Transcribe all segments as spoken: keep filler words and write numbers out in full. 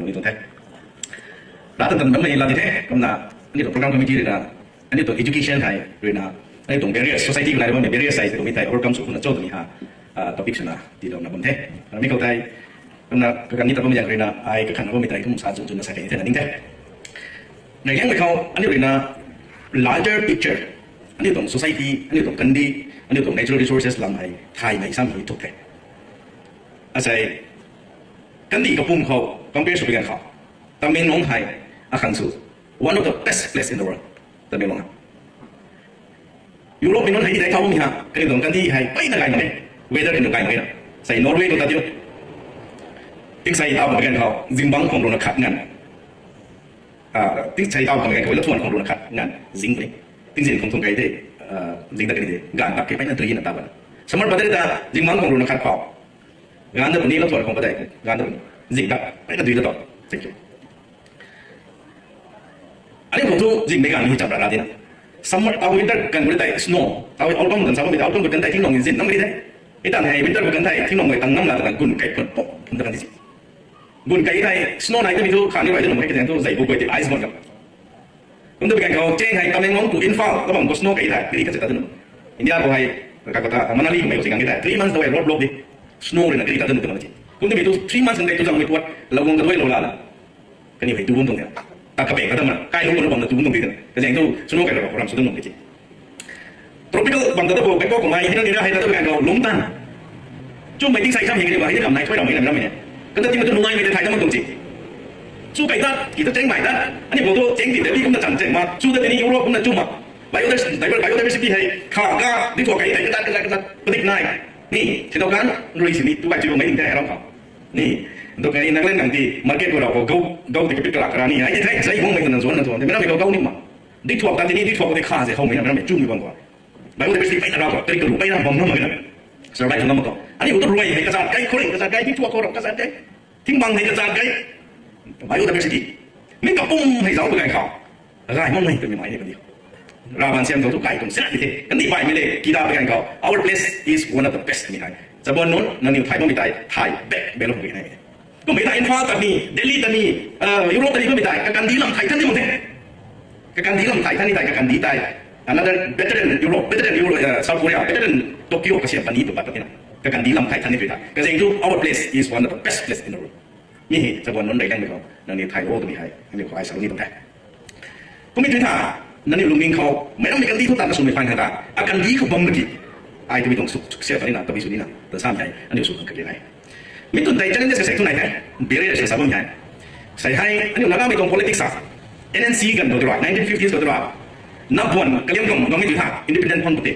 Ni tuang the. Ra tan tan bammei la di the, kumna, aniu tuang program committee ruina, aniu tuang education hei ruina, aniu tuang various society khou nai bammei various side khou mi tei overcome sw kumna cho twmei ha, ah, topic swna tiilouna bam the. Mi khou tei, kumna kakan ni ta bammei zaeng ruina, ai kakan bammei tei kum sa chun chun na sa kei the na ding the. Nai liangmei khou aniu ruina larger picture, aniu tuang society, aniu tuang kandih, aniu tuang natural resources lam hei thaymei sam hei thuk the. Asei, kandih kapum khou compare sw pi ganv khou, Tamenglong hei akhang sw one of the best place in the world. Tamenglong hei Europe mei nunc hei di dai thau mi ha, kaniw tuang kandih hei peina gay mak e. Weather kaniw gay mak e na. Sei Norway khou ta diu, tingsei tau bam ganv khou zingbangc khang ruina khat nganv, ah, tingsei tau bam ganv khou lathuan khang ruina khat nganv zing puni. Tingzin khang thung kei the, ah, zing dat kani de, gaanv tak kei peina dui na ta bam. Summer padeih ta zingbangc khang ruina khat khou gaanv dat puni, lathuan khang padeih gaanv dat puni, zing dat peina dui dat tau. Thank you. Aniu khou thu zingmei ganv hei cham ra ra dina. Summer, tau winter ganv khou tei snow, tau autumn ganv sa bammei tei autumn khou kan tei thingnuang zin nam ri the. Hei tan hei winter khou kan tei thingnuang mei tang nam la ta gun kai pun pok pun ta kan di si. Gun kai tei snow nai twmei thu kha ni bai tu nuh mei kei tei thu zei bu guay tei ice bun kan. Kum tu bi ganv khou cheng hei Tamenglong to Imphal kabam khou snow kai tei kari khat se ta tu nuh. India khou hei Kolkata, Manali khou mei khou si ganv kei tei three months ta hei road block di. Snow ruina kari ta tu nuh ta kan di. Kum twmei thu three months kan tei tu zang mei puat, Lawang Kadwai lou la la. Kaniw hei tu bam tuang de. Ta kapaeng kata ma, kai lung kanu bam na tu bam tuang de. Kazaeng thu snow kai lou ram sw dam nung de chi. Tropical bam ta ta bo, Bangkok khou nai, hei nang ni ra hei ta ta bo ganv khou lungc tan. Chumei tingsei sam hei kaniw hei ni kam nai thuai ram hei na ram hei ne. Kata ti ma tu lungc nai mei tei thai ta mak tuang chi. Chu kai ta, ki ta cheng mai ta. Aniu khou thu cheng ti Delhi kumna chang cheng ma, chu ta tini Europe kumna chu ma. Biodiversity, biodiversity hei kha ka di thuak kai tei kata kata kata padik nai. Ni, si tau kan rui sini tu kai chu mei ding tei ram khou. Ni, tu kai Nagaland nang ti market khou rau khou gau, gau ti kapit kalak ra ni. Ai ti thei, sai hung mei ta nang zuan na thuan. Mei ram mei khou gau ni ma. Di thuak ta tini, di thuak khou tei kha se how mei na, mei ram mei chu mei bam khou. Biodiversity pei na rau khou, tei kalu pei na bam na mei na. Survive na mak khou. Aniu tu rui hei kazat kai, khouring kazat kai, di thuak khou rau kazat kai. Thingbang hei kazat kai. Biodiversity. Mi kapum hei zauc bam ganv khou. Rai mak mei twmei mai ni kadi. Raban siam khou tu kai tuang siat di the. Kandih baihmei le, kida bam ganv khou. Our place is one of the best ni hei. Chabuan nunc, nangniw thay bammei tei, thay back, back lou bui nai. Kummei ta Imphal ta ni, Delhi ta ni, ah, Europe ta ni bammei tei, kakandih lam thay than ni mak the. Kakandih lam thay than ni tei, kakandih tei. Another better than Europe, better than Euro-, ah, South Korea, better than Tokyo, kasiam pani tu pat ta tina. Kakandih lam thay than ni tu ta. Kazaeng thu, our place is one of the best place in the world. Mi hei, chabuan nunc rei dang mei khou, nangniw thay o twmei hei, nangniw khou ai sa ni tuang the. Kummei tu tha, nangniw lungning khou, meic rammei kandih thu tan na swmei phaan hei ta, akandih khou bam mak ki. Ai twmei tuang suk, suk siat ta ni na, tabui sw ni na, ta sam hei, aniu sw khang kage nai. Mi tun tei challenges kasek thu nai the, barriers sa bam hei. Sei hei, aniu Nagamei tuang politics a, N N C ganv khou tu ra, nineteen fifties khou tu ra, na buan kaliam tuang bammei tu tha, independent phang pute.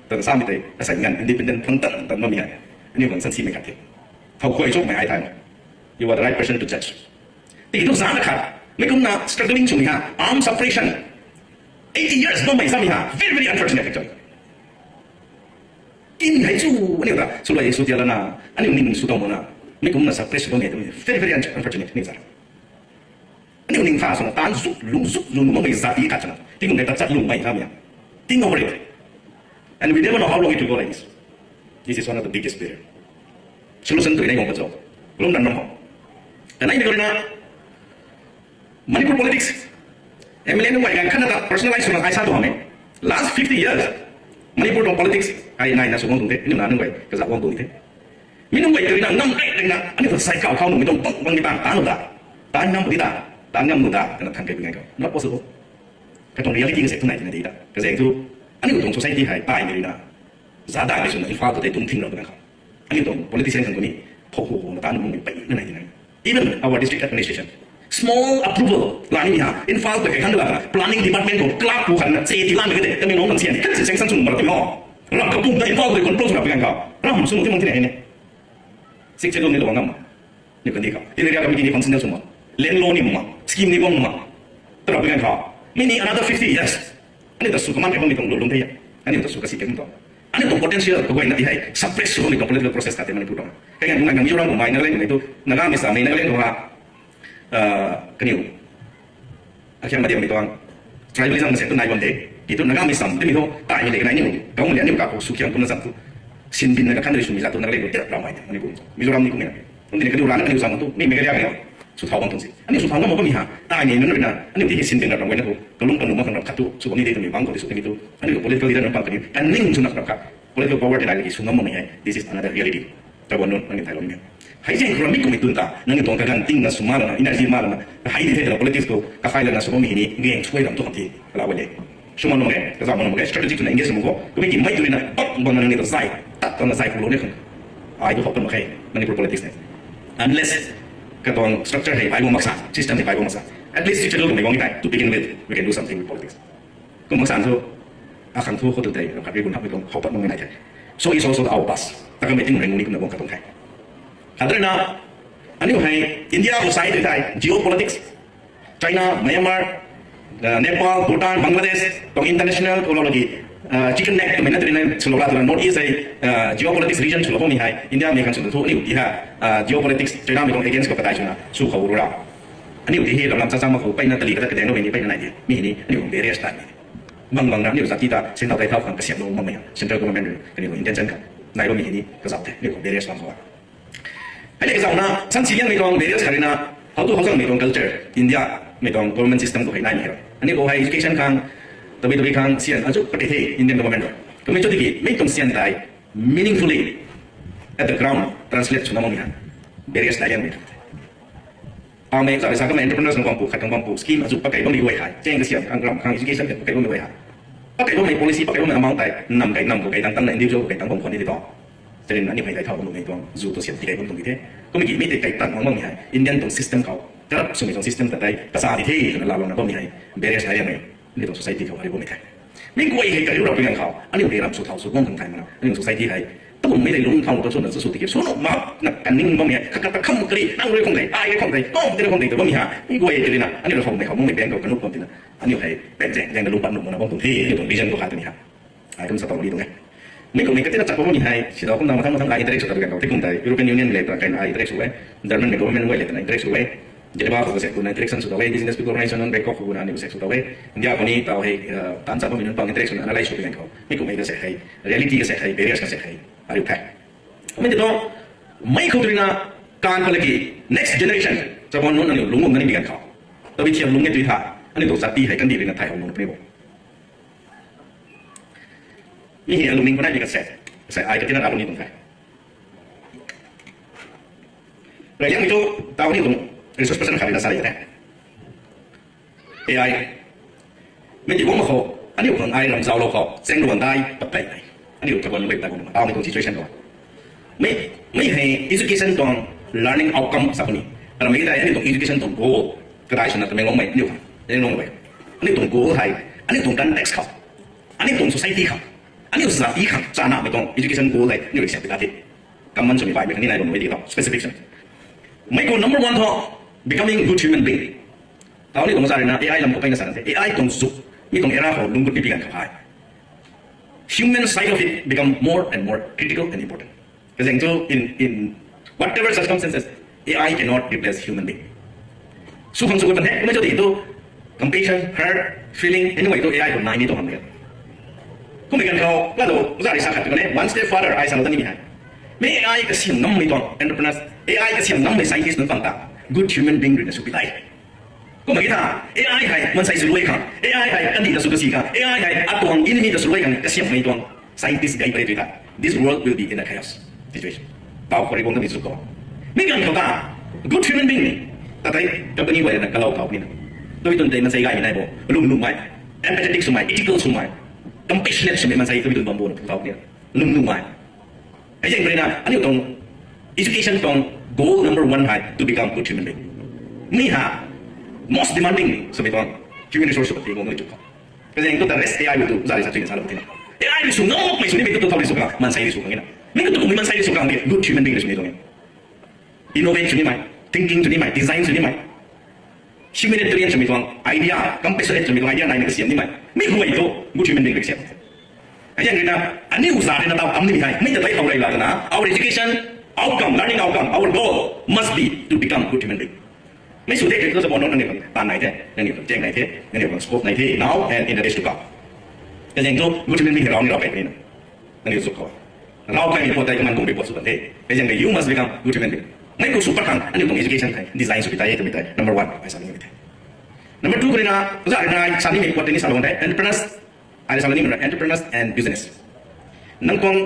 Ta samei tei, asei nganv independent phang tan tan bammei hei, aniu khang sansimei khat the. Thow khuay chukmei ai thay. You are the right person to judge. Ti tu zan khat, mei kumna struggling swmei ha, armed suppression. Eighty years bammei samei ha, very, very unfortunate actually. Kin hei chu, aniu ta, swluai sw tia lana, aniu ning sw tau mak na, mei kumna suppress bammei, very, very un-, unfortunate, aniu ta. Aniu ning pha swna, tan zuk, lung zuk, lung bammei zat ti khat swna, tingkum tei ta chat lung mei samei ha. Think over it. And we never know how long it will go like this. This is one of the biggest barrier. Solution tu nai guang pa cho. Lung dan ram ho. Kanei ni ko na, Manipur politics, M L A nunc guay ganv khatna ta personalize swna ai sa tu hamh e. Last fifty years, Manipur tuang politics ai naina sw guang tuang the, aniu na nunc guay kazauh guang tuang the. Mi nunc guay tu na nam kai na, aniu ta sai kau khou nuhmei tuang bang bang ni ta, ta nu ta, ta ngam di ta, ta ngam nu ta, kana than kai pi ngai khou. Not possible. Katuang reality kasek thu nai tina di ta. Kazaeng thu, aniu tuang society hei tai ni na. Za dai swna Imphal khou tei tung thing rau na khou. Aniu tuang politician khang khou ni, phou hu hu na ta nu mei pei na nai tina. Even our district administration, small approval la ni ha, Imphal khou kai khang la, planning department khou clerk khou khan na che ti lan mei kate, Tamenglong khang sian, khat si sanction sw mak ra ti ho. Ram kapum ta Imphal khou control sw ra pi ganv khou. Ram sw mak ti mang ti na hei ne. Sixth Schedule ni lou ngam ma. Niw kandih khou. Hill Area Committee ni functional sw ma. Land law ni ma. Scheme ni bam ma. Tarap pi ganv khou. Mi ni another fifty years. Aniu ta sw kaman kai bammei tuang lulung the ya. Aniu ta sw kasi kai bammei tuang. Aniu tuang potential kaguayna ti hei suppress sw bammei tuang political process khat the Manipur tuang. Kai ganv tuang ganv Mizoram khou mei, Nagaland khou mei tu, Nagamei samei, Nagaland khou ha, ah, kaniw akhiam madiammei tuang tribalism na se tu nai bam the. Ki tu Nagamei sam twmei thu, taimei le kanei niu, kaumei le aniu kakhou sw khiam kumna zam tu. Sinbin na kakhan rui swmei zat tu Nagaland khou tirap ramei the, Manipur. Mizoram ni kummei na. Kum tini kadu rana kaniw sam tu, mi Meghalaya kaniw. Sw thau bam tuang si. Aniu sw thau ngam mak bammei ha. Taimei nunc ruina aniu ti hi sin tin rap ram guayna thu kalung kalung mak khang rap khat thu sw bam ni de twmei bang khou ti sw tei ni thu aniu khou political leader nunc pang kaniw kaning sw nak rap khat political power ti nai laki sw ngam makmei hei. This is another reality. Tabuan nunc nangniw thai lou ni hei zang khou rami kummei tun ta nangniw tuang kaganv ting na sw ma lana energy ma lana kahai di the twna politics khou kakhai lana sw bammei hei ni gang suai ram thu khang thi kala guay le. Sw ma nung e, kazauh ma nung e, strategic twna engage sw mak khou kummei ki mei tu ruina bang bang na nangniw ta zay tat tana zay khou lou ni khang. Ai tu hou tan mak khe Manipur politics ne. Unless katuang structure hei pai bam mak sa, system hei pai bam mak sa, at least schedule tuang mei guang ni tei to begin with we can do something with politics. Kum mak san thu akhang thu khou tu tei ram khat ri bun hak mei tuang hou pat mak nai the. So it's also our past. Takamei ting ring ni kumna guang katuang the. Khat ruina aniu hei India khou sai tei thei geopolitics, China, Myanmar, Nepal, Bhutan, Bangladesh tuang international khou lou laki chicken neck twmei na twna swlou la twna North East hei geopolitics region swlou bammei hei India mei khang sw thu aniu ti ha geopolitics China mei tuang against khou katai swna sw khou ru ra. Aniu ti hi ram lam cha cha mak khou peyna tali kata kadaeng loumei ni peyna nai di mi hei ni aniu barriers tai. Bang bang na aniu zati ta singthau tei thau khang kasiamlou makmei ha central government rui kaniw tuang intention kha nai bammei hei ni kazauh the aniu khou barriers bam khou. Hei le kazauhna sansi liangmei tuang barriers khat ruina how tu how zangmei tuang culture India mei tuang government system khou hei naimei hei aniu khou hei education khang tabui tabui khang sian azu pati the Indian government rui twmei chu tiki mei tuang sian tei meaningfully at the ground translate swna makmei ha barriers nai liangmei the. Amei zari sa kamei entrepreneurs khang bampu khat khang bampu scheme azu pakei bammei guay hei chang kasiam khang ram khang education khang pakei bammei guay hei pakei bammei policy pakei bammei amount tei nam kei nam khou kei tang tangna individual khou kei tang bam khwan ni ti to. Charina aniu hei tei thau bam nuhmei tuang zu tu siam tikei bam tuang di the. Kummei ki mei tei kei tan bam bammei hei Indian tuang system khou corrupt swmei tuang system ta tei kasa di the twna lalouna bammei hei barriers nai liangmei ni tuang society khou hei bammei the. Mi guay hei kariu rap ganv khou aniu tei ram sw thau sw guang khang thay mana aniu society hei tabummei tei lung thau tu swna sw tiki sw nuh mak na kaning bammei hei khat khat ta kham kari nang rui khang tei ai rui khang tei tom tei rui khang tei ta bammei hei mi guay hei charina aniu rui khoumei khou bammei bank khou kanuh bam tina aniu hei pen zang zang na lung pat nuh mana bam tuang the aniu tuang vision khou khat tani ha. Ai kum sa tau ni tuang e. Mi kummei katina chak bammei hei sidau kumna mathang mathang ai interact sw ta ganv khou ti kum tei European Union le twna kaina ai interact sw e. German mei government guay le twna interact sw e. Geneva khou se kuna interaction sw ta e, business people organization nunc Bangkok khou kuna aniu se sw ta e. India khou ni tau hei tan sa bammei nunc pang interaction analyze sw ganv khou mi kummei ka se hei reality ka se hei barriers ka se hei ariu the. Mei ti tu mei khou twna kan pala ki next generation chaban nunc aniu lungc na ni mi ganv khou tabi thiam lungc e tui tha aniu tuang zati hei kandih ruina thay hou lung puni bo. Mi hei alungning panai mi ka se se ai katina rap ni tuang the. Rayang mi tu tau ni tuang resource person khat ruina sa rei the. A I mei ti guang mak khou aniu khang ai ram zauclou khou cheng luan dai pat tei aniu chaban nunc guay ta guang tau ni tuang situation khou mei mei hei education tuang learning outcome sa khou ni ramei tei aniu tuang education tuang goal kadai swna Tamenglongmei aniu khang Tamenglongmei aniu tuang goal hei aniu tuang context khou aniu tuang society khang aniu zati khang chanamei tuang education goal hei aniu rui siam ti ta the. Common swmei baihmei khatni nai bam nuh e ti tau specific swna mei khou number one thu becoming good human being. Tau ni tuang sa ruina A I lam khou peyna sa the, A I tuang zuk mi tuang era khou lungc gut ni pi ganv khou hei human side of it become more and more critical and important. Kazang chu in in whatever circumstances, A I cannot replace human being. Sw khang sw gut pan the kummei chu ti tu compassion, hurt, feeling aniu mei tu A I khou nai ni tuang ham e. Kummei ganv khou kadu zari sa khat tu kan e one step further ai sa lou ta ni mi hei mi A I kasiam ngammei tuang entrepreneurs, A I kasiam ngammei scientist nunc pang ta good human being ruina sw pi tei. Kum ki tha, A I hei mansei sw luai khang, A I hei kandih ta sw kasi khang, A I hei atuang enemy ta sw luai khang kasiamhmei tuang scientist gay pare tui ta, this world will be in a chaos situation. Tau khou rui guang ta mi sw khou mi ganv khou ta good human being ta tei company guay na kalau tau puni na, tui tun tei mansei gaymei nai bo, lwm nuhmei, empathetic swmei, ethical swmei, compassionate swmei mansei tui tun bam bo na phu tau puni na, lwm nuhmei. Hei zaeng ruina aniu tuang education tuang goal number one hei to become good human being. Mi ha most demanding swmei tuang human resource sw pat ti guang na chu khou. Kazang tu ta rest A I rui tu zari sa chuina sa lou tina, A I rui sw ngammei sw nimei tu tu thau rui sw khang, mansei rui sw khang na. Mi tu tu kummei mansei rui sw khang di good human being rui sw ni tuang e. Innovate sw nimei, thinking sw nimei, design sw nimei, humanitarian swmei tuang idea, compassionate swmei tuang idea naimei kasiam nimei mi guay tu good human being rui kasiam. Hei zaeng ruina aniu za ruina tau tam nimei hei mi ta tei khou rei la twna our education outcome, learning outcome, our goal must be to become good human being. Mi sw the tu sa bo nunc nangniw khang taanv nai the, nangniw khang chang nai the, nangniw khang scope nai the now and in the days to come. Kazang tu good human being hei rau ni rau kai puni na, nangniw zuk khou rau kaimei pat tei kaman kummei pat sw kan the. Kazang tei you must become good human being. Mei khou sw pat khang aniu tuang education tei design sw pi tei e twmei tei number one ai sa ni the. Number two khou rui na, za rui na ai sa nimei puat tei ni salou the, entrepreneurs, ai rui sa ni entrepreneurs and business. Nang tuang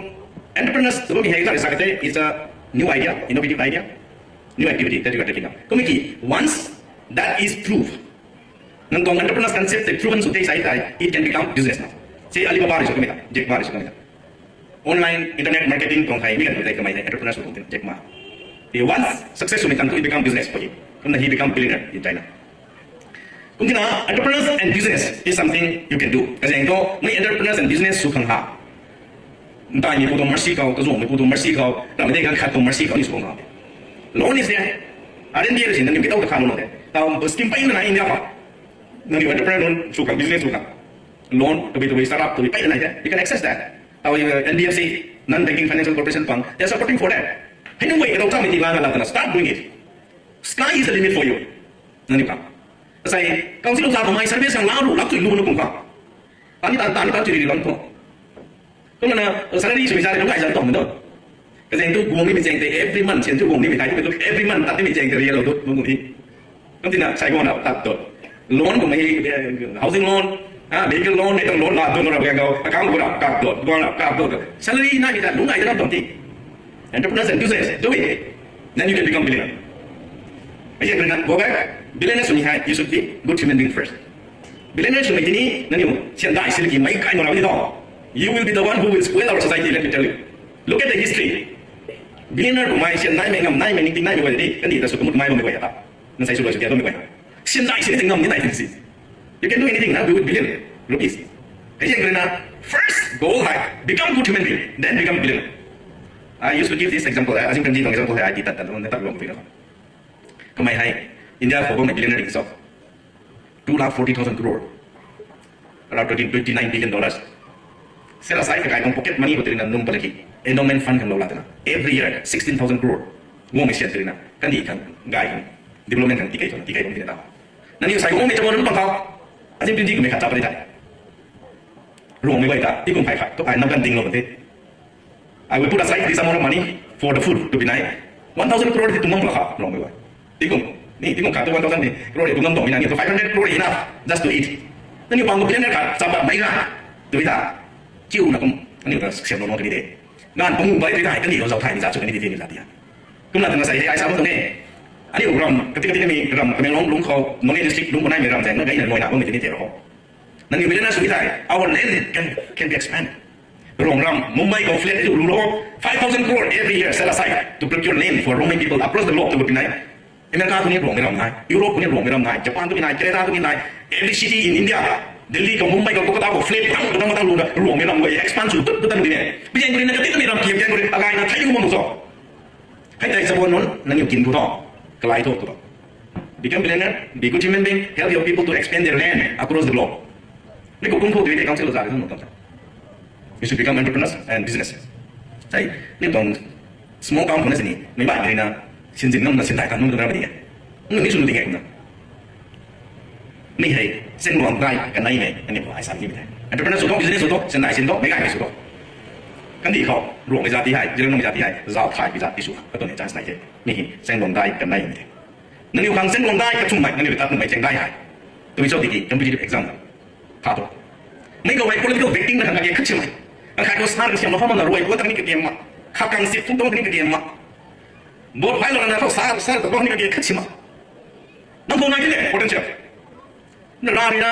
entrepreneurs tu mi hei za rui sa kate is a new idea, innovative idea, new activity that you are taking up. Kumki once that is proved, nang tuang entrepreneurs concept tei proven sw the sai tei, it can become business now. Sei Alibaba rui sw kamei ta, Jack Ma rui sw kamei ta. Online internet marketing tuang hei mi kan tei kamei hei entrepreneurs tuang tin Jack Ma. He once success swmei tan tu it become business for him. Kumna he become billionaire in China. Kumtina entrepreneurs and business is something you can do. Kazaeng tu mei entrepreneurs and business sw khang ha. Ntaimei pu tuang mercy khou, kazuangmei pu tuang mercy khou, ramei dei ganv khat tuang mercy khou ni sw khang ha. Loan is there. R and D rui sin nangniw kitau ta kha lo de. Tau scheme peyna na India khou. Nangniw entrepreneur loan sw khang, business sw khang, loan tabui tabui startup tabui peyna nai the. You can access that. Tau N B F C, non banking financial corporation pang, they are supporting for that. Hei nunc guay kadau chamei ti lana la tana start doing it. Sky is the limit for you. Nangniw khang. Asei council za kamei service khang la ru lak chui lu na kum khang. Tani tan tani tan chui ri ri bam khou. Kumna salary swmei za ri lung kai zan tawmei tu. Kazaeng tu guang nimei chaeng tei every month sian tu guang nimei kai tu every month tat nimei chaeng tei rialou tu bam kum hi. Kumtina sai guang na tat tu. Loan kummei, housing loan, vehicle loan, mei tuang loan la tu na ra guang khou account guang na kap tu, guang na kap tu. Salary naimei ta lung kai zan tawm ti. Entrepreneurs and business, do it. Then you can become billionaire. Again, go back. Billionaire swmei hei, you should be good human being first. Billionaire swmei tini nangniw sian dai silki mei kai mak ra di tho. You will be the one who will spoil our society, let me tell you. Look at the history. Billionaire kummei sian naimei ngam naimei ningting naimei guay di kandih ta sw kumut mai bammei guay ta. Nasei sw luai sw kia bammei guay. Sian dai silki ngam ni nai si. You can do anything na with billion rupees. Hei ziang karina, first goal hei become good human being, then become billionaire. I used to give this example, Azim Premji tuang example hei ai ti tat tat na tat luang pi na. Kamei hei India khou bammei billionaire ding so, two lakh forty thousand crore, around twenty, twenty nine billion dollars. Set aside kakai tuang pocket money khou tirina num palaki endowment fund khang lou la twna every year sixteen thousand crore guangmei sian tirina kandih khang, gay khang, development khang tikei tuang tikei bam tina ta. Nangniw sai guangmei chamon nunc pang khou, Azim Premji kummei khat chap pari tei, Ruangmei guay ta tingkum phey khat tu ai nam kan dinglou kan the. I will put aside this amount of money for the food to be nai. One thousand crore ti tung bam la kha Ruangmei guay. Tingkum ni tingkum khat tu one thousand ni crore tung bam tuang mi na ni tu five hundred crore enough just to eat. Nangniw pang khou billionaire khat chap pat mei ga tw ta, chiu na kum aniu ta siamlou nung kani de. Ganv pangu bai tw ta kani lou zau thay ni za chu kani di ni za ti. Kumna twna sei hei ai sa bam tuang e. Aniu ram kati kati nami ram Tamenglong lungc khou, Noney district lungc khou naimei ram zaeng na gayna luaina bammei tini te ro. Nangniw billionaire sw thei, our land can, can be expanded. Ruang ram Mumbai khou flat lu lu lo, five thousand crore every year set aside to procure land for roaming people across the globe tu pi nai. America tu ni Ruangmei ram nai, Europe tu ni Ruangmei ram nai, Japan tu ni nai, Canada tu ni nai, every city in India, Delhi khou, Mumbai khou, Kolkata khou flat tang tang tang lu na Ruangmei ram guay expand sw tu tu tan di ne. Pi zaeng tu ni na kati kati ram kiam kiam khou ri, agai na thei ni kum bam tu so. Hei tei chabon nunc nangniw kin khou tho, kalai tho khou tho. Become billionaire, be good human being, help your people to expand their land across the globe. Ni khou kum khou tei council za ri thang nunc tam sa. You should become entrepreneurs and business. Sai, ni tuang small town khou na sini, mei bai rui na, sinzin ngam na sindai tan nunc na ram di. Nunc ni sw nu di ngai kum na. Mi hei, sen guang dai kaneimei aniu khou ai sa ni mi the. Entrepreneur sw tho, business sw tho, sindai sin tho, mei gaymei sw tho. Kandih khou Ruangmei zat ti hei, Zeliangrongmei zat ti hei, zau thay pi zat ti sw katuang ni chance nai the. Mi hei sen guang dai kaneimei the. Nangniw khang sen guang dai kachwmmei, nangniw tat nuhmei cheng dai hei, twmei cho tiki competitive exam kha tho. Mei khou hei political vetting na khang kage khat simei. Akhat khou sar kasiam lou phamna ruai khou tang ni kage ma. Kha kang sip phung tang ni kage ma. Vote phai lou na khou sar sar ta ni kage khat sima. Nang khou nai the potential. Na ra ni na,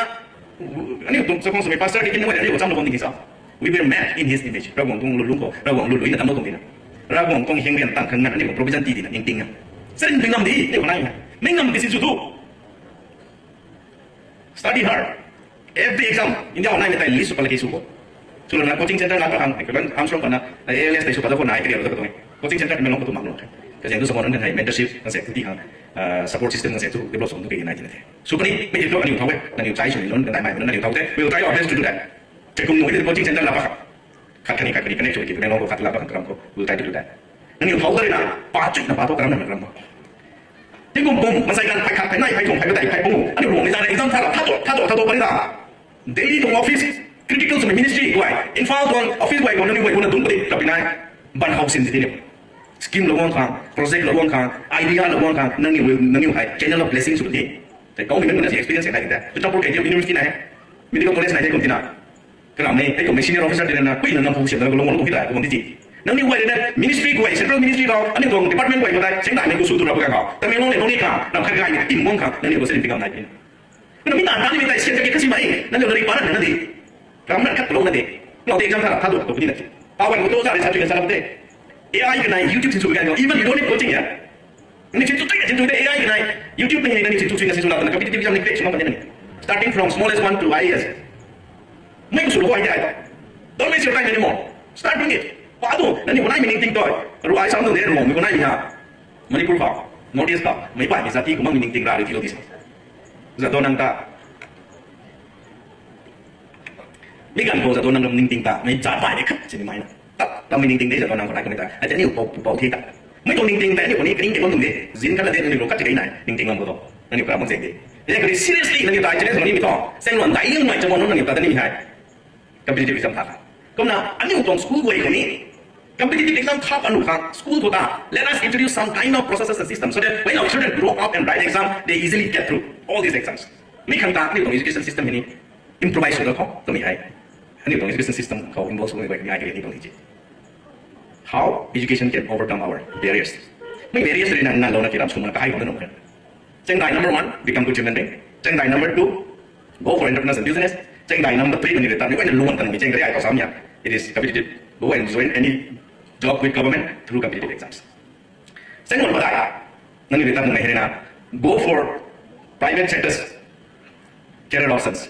aniu tuang sa khang swmei pastor di kin na aniu cham lou bam ni sa. We were made in his image. Ravguangc tuang lulung khou, Ravguangc lului na tam lou tuang di na. Ravguangc tuang heng rian tang khang na aniu provision ti di na ningting na. Sarin dui ngam di, aniu khou nai. Mei ngam di si zu tu. Study hard. Every exam, India online tei list sw pala kei sw bo. Sw lana coaching center na pa hang, Armstrong pana, A L S tei sw pala ko nai kei lo ta ko. Coaching center Tamenglong khou tu mak lo. Kazaeng tu sa mo nang kan hei mentorship kan se tu ti hang, support system kan se tu develop sw tu kei nai ti na the. Sw puni, mei tu aniu thau e, aniu chai sw ni lon kan dai mai, aniu thau te. We will try our best to do that. Te kum nui te coaching center na pa hang. Khat kani khat kani connect sw ki Tamenglong khou khat la pa hang ram khou. We will try to do that. Nangniu thau ta rui na, pa chui na pa tho karam na ram khou. Tingkum kum, masai kan phey khat, phey nai, phey thum, phey padeih, phey pangu. Aniu Ruangmei zat exam tha ra, tha tu, tha tu, tha tu, pari ra. Delhi tuang office, critical swmei ministry guay, Imphal tuang office guay khou nangniw guay khou na dungc padi, kapi nai, ban hou sin di ti ni. Scheme lou guang khang, project lou guang khang, idea lou guang khang, nangniw will, nangniw hei channel of blessing sw di. Tei kaumei nunc na experience kai de. Churachandpur K T M University nai, medical college nai de kum tina. Kalam e, ei kummei senior officer tina na, pui na nam pu siam na lou lou kum hita kum di ji. Nangniw guay na ministry guay, central ministry khou, aniu tuang department guay khou tei, seng daimei ku sw tu ra bu khang khou. Tamenglong le nong ni khang, ram khat gay ni tim guang khang, nangniw ku sen pingam nai tina. Kumna mi taanv ta nimei tei sian kaki kasi mei, nangniw lari pa na na di. Ram na khat lou na di. Nau te exam tha, tha du, tu di na di. Pawan ko to za re sa tu sa lam te. A I kanei, YouTube sin sw kanei, even you don't need coaching ya. Ni sin tu tu ya, sin tu A I kanei, YouTube ni ni sin tu sin na sin sw la na competitive exam ni crack sw ma pa ni. Starting from smallest one to I A S. Mei ku sw lou ai de. Don't waste your time anymore. Start doing it. Pa tu, nangniw kanei mi ning ting toi. Ru ai sam tu de ru mi kanei mi ha. Manipur khou, North East khou, meic baihmei jati kumna mi ning ting ra ri ti lou di se. Zato nang ta. Mi ganv khou zato nang ram ning ting ta, mei jat baih de khat sini mai na. Tap, tap mi ning ting de zato nang khou nai kumei ta. Ai ta niw pou, pou the ta. Mei tuang ning ting ta, niw kani, kani de bam tuang de. Zin khat la de, niw ru khat ti de nai, ning ting lam khou to. Nangniw kara mak zeng de. Ye kari seriously, nangniw ta challenge nangniw mi to. Seng luan dai ning mai chamon nangniw ta ta ni hai. Competitive exam tha kha. Kumna, aniu tuang school guay khou ni, competitive exam tha kanu khang, school khou ta, let us introduce some kind of processes and systems so that when our children grow up and write exam, they easily get through all these exams. Mi khang ta, aniu tuang education system hei ni, improvise sw da khou, twmei hei. Aniu tuang education system khou involve sw guay ni ai kari ni tuang di ji. How education can overcome our barriers. Mi barriers rui na, na lou na kiram sw mana kahai khou na nung kha. Chengdai number one, become good human being. Chengdai number two, go for entrepreneurs and business. Chengdai number three, mani reta, ni na luan tan mi cheng kari ai kau sam ya. It is competitive. Go and join any job with government through competitive exams. Second one, padai. Nangniw reta nung mei hei na, go for private sectors career options.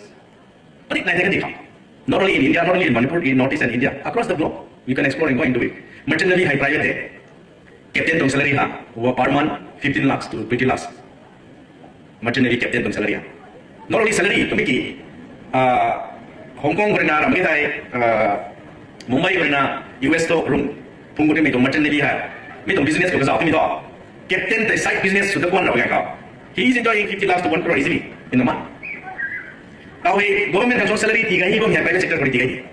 Padik nai the kadi khang. Not only in India, not only in Manipur, in Northeast and India, across the globe, you can explore and go into it. Merchant Navy hei private de. Captain tuang salary ha, wo per month fifteen lakhs to twenty lakhs. Merchant Navy captain tuang salary ha. Not only salary, kami ki, ah, Hong Kong khou rui na ram ki thei, ah, Mumbai khou rui na U S to room phung khou ni mi tuang Merchant Navy ha. Mi tuang business khou kazauh ti mi to. Captain tei side business sw ta kuan ra bam kha. He is enjoying fifty lakhs to one crore easily in a month. Tau hei government khang salary ti ga hi bam hei private sector khou ti ga hi.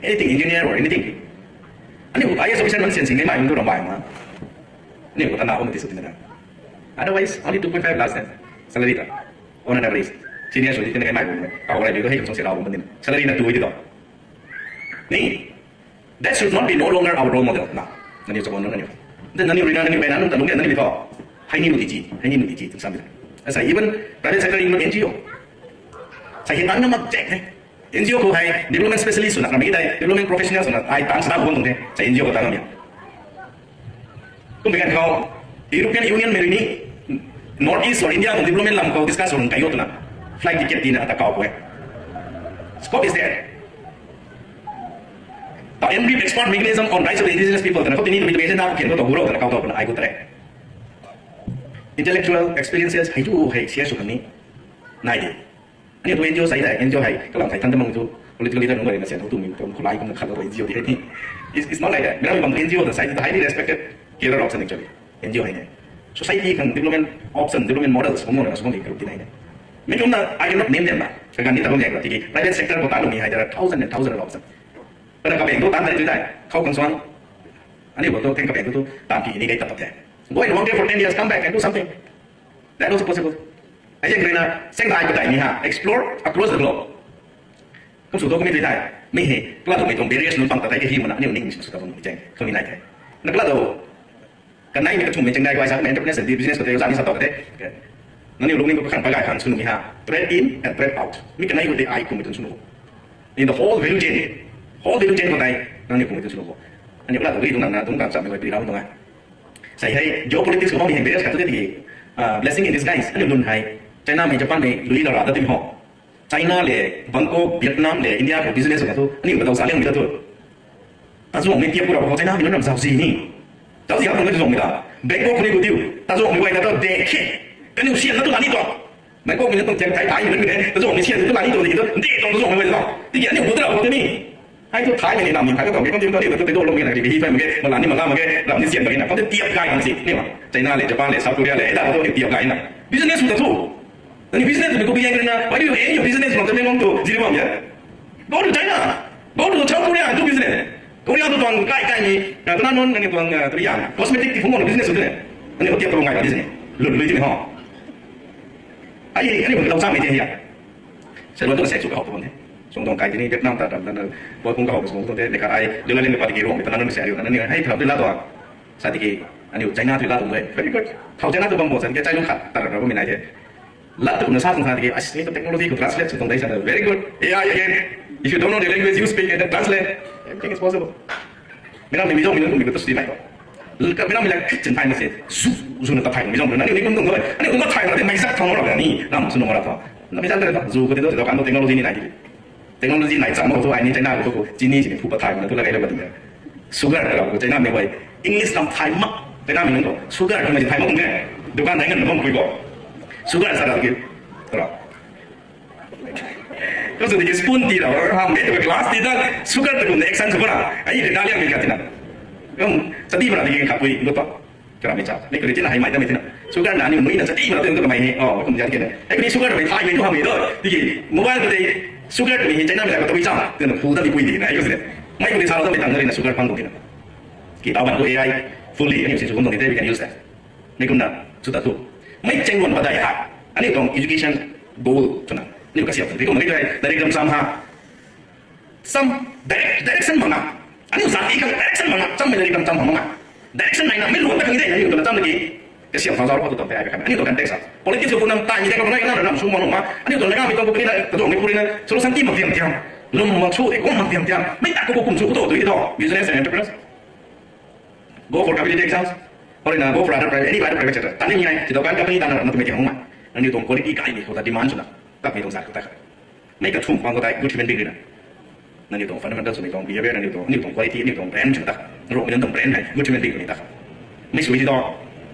Anything, engineer or anything. Aniu I A S officer man sian sing ni mai tu ram bai ma. Aniu khou ta na bam ti sw ti na. Otherwise, only two point five lakhs then salary ta. On an average. Senior sw ti na kai mai bam. Tau rai bi tu hei khang song se rau bam ni. Salary na tu di to. Ni, that should not be no longer our role model. Na, nangniw chabon nangniw. Then nangniw rui na nangniw bai na nung ta lung ya nangniw to. Hei ni nu di ji, hei ni nu di ji, tum sam di. As I even private sector in N G O. Sa hi tang na mak jack the. N G O khou hei development specialist sw na, kami ki tei development professional sw na, ai tang sa bam tung the. Sa N G O khou tang na mi. Kum bi kan khou, European Union mei rui ni, North East or India khou development lam khou discuss sw run kai yo twna, flight ticket tina ata kau khou e. Scope is there. The ENRIP expert mechanism on rights of the indigenous people twna, khou tini tu mi tu agenda khou kian khou ta hu rou twna kau tau twna, ai khou tare. Intellectual experiences, hei tu hei share sw khang ni, nai di. Aniu tu N G O sai de, N G O hei, kalam thei than ta mang tu, political leader nunc rui na sian tu mi, tu khulai kum na khat tu N G O di hei ni. It's, it's not like that. Mera mi bam N G O ta sai tu highly respected career option actually. N G O hei ni. Society khang development option, development models, bam na sw bam di group di nai ni. Mi kum na, I cannot name them na. Kagan ni ta bam yak la, tiki private sector khou ta lung ni hei, there are thousand and thousand of options. Kana kapeng tu tan dai tu dai, khou khang suang. Aniu khou tu, keng kapeng tu tu, tan pi ni kai tap tap the. Go and work there for ten years, come back and do something. That also possible. Ai jeng rui na, seng dai padai ni ha, explore across the globe. Kum sw tu kum mi tui dai, mi hei, kala tu mi tuang barriers nunc pang ta tei ke hi mana, aniu ning mi sw ta bam mi jeng, kum mi nai the. Na kala tu, kanei mi kathum mi cheng dai guay sa, entrepreneurs and business khou tei, zan ni sa ta te. Nangniw lungning khou khan pagai khan sw nu mi ha, trade in and trade out. Mi kanei khou tei ai kum mi tun sw nu. In the whole value chain, whole value chain khou tei, nangniw kum mi tun sw nu. Aniu kala tu ri tung nang na, tung kan sa mi guay pi rau tung ai. Sai hei, geopolitics khou bam mi hei barriers khat tu te tiki, ah, blessing in disguise, aniu lun hei, China mei, Japan mei, lui la ra da tim ho. China le, Bangkok, Vietnam le, India khou business khou tu, aniu ka dau sa liang mi ta tu. Tazuang mei tiap ku ra khou China mei nunc ram zauzi ni. Zauzi hak nunc zauzi ta. Bangkok khou ni ku tiu, tazuang mei guay ta tu, de khe. Kaniw sian na tu la ni tu. Bangkok mei na tuang tiang thai thai mei nunc mei, tazuang mei sian tu la ni tu, ni tu, de tuang tazuang mei guay ta. Tiki aniu ku tu ra khou te ni. Hei tu thai mei ni nam ni thai ka tuang, kei kum tiu ta ni tu, te do lou mei na, kei hi thai mei, ma la ni ma la mei, ram ni sian mei na, kum te tiap gay kan si, ni ma. China le, Japan le, South Korea le, da tu ni tiap gay na. Business ta tu. Then business tu mi ku bi yang na, why do you aim your business from Tamenglong to Jiribam ya? Go to China. Go to South Korea and do business. Korea tu tuang kai kai ni, na tuna non nani tuang teriang cosmetic ti phung mo business tu ne. Ani hotel tu ngai business. Lut lui ti ne ho. Ai ani lou cham ni te ya. Sa lo tu se chu ka ho tu ne. Sung tuang kai ti ni Vietnam ta tam na. Boi kung ka ho sung tu te ne ka ai. Lu la le ne pa ti ki rong ta na non se ai na ni hai thap tu la tu. Sa ti ki ani China tu la tu ne. Very good. Thau China tu bam bo sa ti ki chai lu khat ta ra ko mi nai te. Lat tu kumna sa tuang sa tiki, "Ai, ni tu technology khou translate sw tuang dei sa." Very good. A I again. If you don't know the language, you speak and then translate. Everything is possible. Mei nam ni mi zong mi nunc kum mi khou tu sw di nai tu. Mei nam mi la khit chin thay ma se. Zu, zu na ta thay mi zong na ni kum tuang doi. Ani kum ta thay ma te mei zat thang ra ni. Nam sw nung ra tu. Na mei zat ta zu ko ti tu, ti tu kan tu technology ni nai di. Technology nai cham mak tu ai ni China khou tu chini si phu pa thay na tu la kai la ba tu. Sugar ta khou China mei wai. English lam thay mak. China mei nunc khou sugar tu mei thay mak ne. Dukan dai ngan bam kui bo. Sugar sa da ki. Ra. Ko su di spoon ti ra, ham e tu glass ti da sugar tu kum action sw ra. Ai de da liang mei ka ti na. Kum sa di ma ra di ka pui gu pa. Kara mei cha. Ni kuri tina hai mai ta mei tina. Sugar na ni mui na sa ti ma tu ka mai he. Oh, kum ja ti na. Ai kuri sugar mei thay mei tu ham mei do. Ti ki mobile tu de sugar tu mei China mei la ka tu mei cha. Tu na phu ta di pui di na. Ai ko se. Mai kuri sa lo ta mei tang na sugar pang ko ti na. Ki tau ban ko A I fully ni si su kum tu ni te we can use that. Ni kum na su ta tu. Mei cheng wan pa dai ha. Ani tuang education goal tu na. Ni ka siap tu. Ni kum ni dai. Dari kam sam ha. Sam direct, direction mak na. Aniu zat ti khang direction mak na. Sam mei na ri kan cham mak na. Direction nai na, mei luan ta khang de, aniu tu na cham na ki. Kasiam khang zau ru tu tam te ai ka. Aniu tu kan tek sa. Politics ko nam tai ni de ko nai na ram su ma ma. Aniu tu na ga mi tu ko ni na, ka dong ni ko ni na. Solution ti mak tiam tiam. Lum mak su de ko mak tiam tiam. Mei ta ko ko kum su ko tu tu i do. Business and entrepreneurs. Go for competitive exams. Or na go for other private, any other private sector. Tani ni nai, ti do kan company ta na ram tu mei tiam ma. Aniu tu quality kai ni ko ta demand su na. Tak mei tu zat ko ta. Mei kathumh pang khou tei good human being rui na. Nangniw tuang fundamental swmei tuang behavior, nangniw tuang, aniu tuang quality, aniu tuang brand swna ta. Rongmei nunc tuang brand hei good human being rui ta. Mei sui ti tho.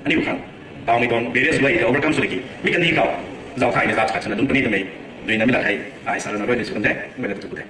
Aniu khang tawmei tuang various way ta overcome sw ki. Mi kandih khou zau thaymei zat khat swna dun puni twmei. Duina mi lat hei ai sa rana rui ni sw kan the. Mei na tu ku the.